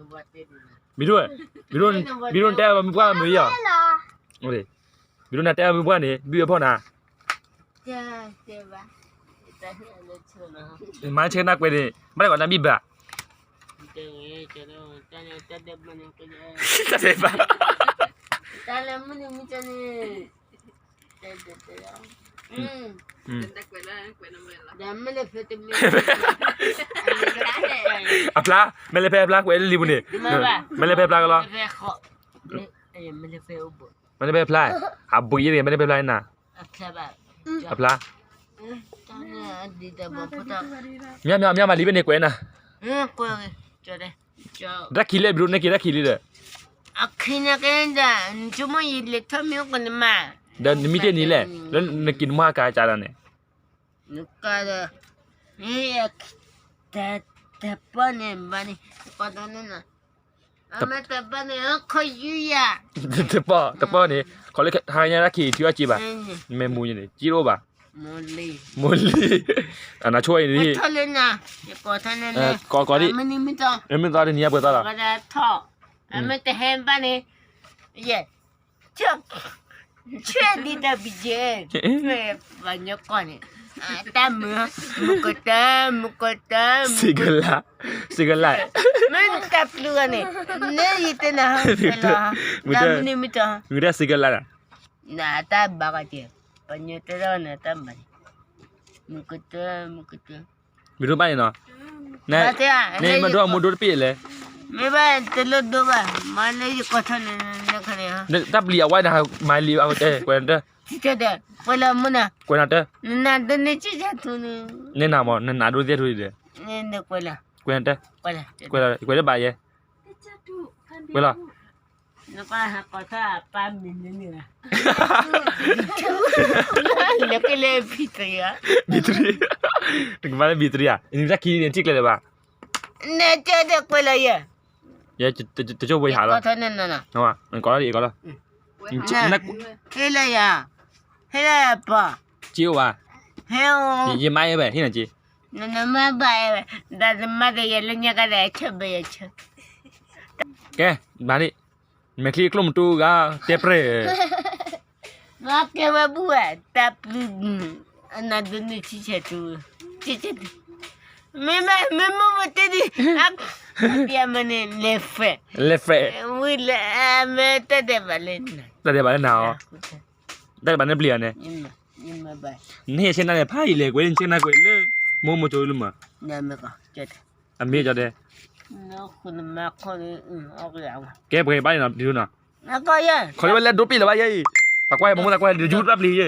ဘံဒိၣ်, ဘံဒိၣ်, ဘံဒိၣ်တဲအီၤမုၢ်ပှၢ်မုၢ်ယီၤ, ဘံဒိၣ်နတဲအီၤမုၢ်ပှၢ်န့ၣ် ဘုအဖီၣ်နၤ, မၤဆဲးနၢ်ကွဲးန့ၣ် ဘၣ်တၢ်ကီးနၢ်ဘံၣ်ဘၣ်, တၢ်တဲဘၣ်, တၢ်လၢမုၢ်နံၤမုၢ်ကၢန့ၣ် အဖျါ, မဲၢ်လဲၢ်ဖဲအဖျါကွဲးလံပူၤန့ၣ်, မဲၢ်လဲၢ်ဖဲအဖျါကလီ, မဲၢ်လဲၢ်ဖဲအဖျါ, အဘှံးယဲၢ်န့ၣ် မဲၢ်လဲၢ်ဖဲအဖျါနၤ, အဖျါ, မ့ၢ်မ့ၢ်မၤလံဘၣ်န့ၣ်ကွဲးနၤ, တၢ်ခံးလံဘျုးန့ၢ်က့ၤတၢ်ခံးလံဒီး, အခံးန့ၣ်ကဲဒၣ်, နဆိကမိၣ်ယလဲၤထီၣ်မ့ၢ်အိၣ်ကန့ၣ်မး, ဒီးနမံတ့ၢ်နံၤလဲၣ်, လၢနက့ၤနမုၢ်ဟါကၤကၢ်ဒီးန့ၣ်, နကၤဒီး, တပီၢ်န့ၣ်ဘၣ်န့ၣ်, တပီၢ်န့ၣ်, တပီၢ်, တပီၢ်န့ၣ် ခီလၢဟါညါတၢ်ခံးထံအီၣ်က့ဘၣ်, မ့ၢ်မူန့ၣ် က့တအိၣ်ဘၣ်, မိၢ်လံၤ, အနၤဆိအံၤန့ၣ်, ကိးကိးဒံး, မ့ၢ်သီတနံၤညါပှဲၤသီလီၤ, မ့ၢ်တဟဲဘၣ်န့ၣ်, ယဲ, ဆၢဒ်တၢ်ဘံကဲ, ပှၤညီကီၢ်န့ၣ်, တၢ်မုာ်, မုာ်ကတၢၢ်, မုာ်ကတၢၢ်, စံးကလၢ်, စံးကလၢ်, မ့ၢ်တၢ်ပျုၤဂၤန့ၣ်, န့ၣ်ယတဲနၤ, မုာ်ကတၢၢ်စံးကလၢ်, နတၢ်ဘၣ်ကီးကဲ, ပှၤညီတဲဒၣ်နတၢ်ဘၣ်န့ၣ်, မုာ်ကတၢၢ်, မုာ်ကတၢၢ် မ့ၢ်ဒိဘၣ်န့ၣ်နီၤ, န့ၣ်မ့ၢ်ဒိမူဒိတပ့ၢ်လဲၣ်, မ့ၢ်ဘၣ်တလိၣ်ဒိဘၣ်, မၤလၢယကိးထီၣ်န့ၣ်, တၢ်ပျံၤအဝဲနၤမၤလံအဝဲတဲ, ကွဲးနၤတၢ်, ကွဲးနၤတၢ်, နနၤဒိန့ၣ်ကၠီၣ်ဆၣ်ထူန့ၣ်, န့ၣ်နၤမ့ၢ် နနၤဒိသ့ၣ်ထူဒီး, ကွဲးနၤတၢ်, ကွဲးတဘၣ်ယဲ, ကွဲးလီၤ နကကိးထီၣ်အပၢ်မံၤန့ၣ်န့ၣ်, နကလဲၤဘံၣ်တရံးဧါ, ဘံၣ်တရံး, နကမၤလၢဘံၣ်တရံးဧါ, နတၢ်ခံးန့ၣ်ထံၣ်ကျဲလၢၤဘၣ်, နကဲဒီးကွဲးလီၤယဲ, ယဲ, တကၠိဖိယဟးလီၤ, ကိးထီၣ်န့ၣ်နီၤ, ကိးလီၤအံၤကိးလီၤ, ဟ့ၣ်လီၤယၤ, ဟ့ၣ်လီၤယၤပှၤ, က့အိၣ်ဘၣ်, ဟဲအိၣ်, ယမါအဲၣ်ဘၣ် ဟ့ၣ်နၤက့, နနမါဘၣ်အဲၣ်ဘၣ်, ဒီးနမါဒီးယဲလၢညါကဒီးဆၢဘၣ်ယဆၢ, ကဲ, မၤန့ၣ်, မဲာ်ချံကျိၣ်မတူဂၤ တဲပြဲၢ်, မၤကဲဝဲဘူၣ်ဝဲ တၢ်ပျုၤ, အနၤဒိန့ၣ်ဆံဆဲးတူ, ဆံဆဲးတူ, မ့မ့ၢ်မ့ၢ်မ့ၢ်တဲဒ်, အပျဲမ့ၢ်န့ၣ် လဲၤဖဲ, လဲၤဖဲ, ဝံၤလၢအမ့ၢ်တၢ်ဒဲးဘးလၢ, တၢ်ဒဲးဘးလၢနၤအီၤ, တၢ်ဒဲးဘးန့ၣ်ပျံၤအီၤန့ၣ်, နဟ့ၣ်ဆ့ၣ်နၤန့ၣ် ဖးယံာ်လဲၣ် ကွဲးနဆ့ၣ်နၤကွဲးလၢ, မိၢ်မိၢ်ကၠိလၢမး, အမ့ၢ်ကၠီဒဲး, ကဲပှဲၤဘၣ်န့ၣ်နီၤ, ခီလၢဝဲလၢဒိပ့ၢ်လၢၤဘၣ်ယဲအံၤ, ပှၤကွၢ်ဟဲမ့ၢ်မ့ၢ်သးကွၢ်ဟဲ ယူၢ်တၢ်ပျံၤယဲ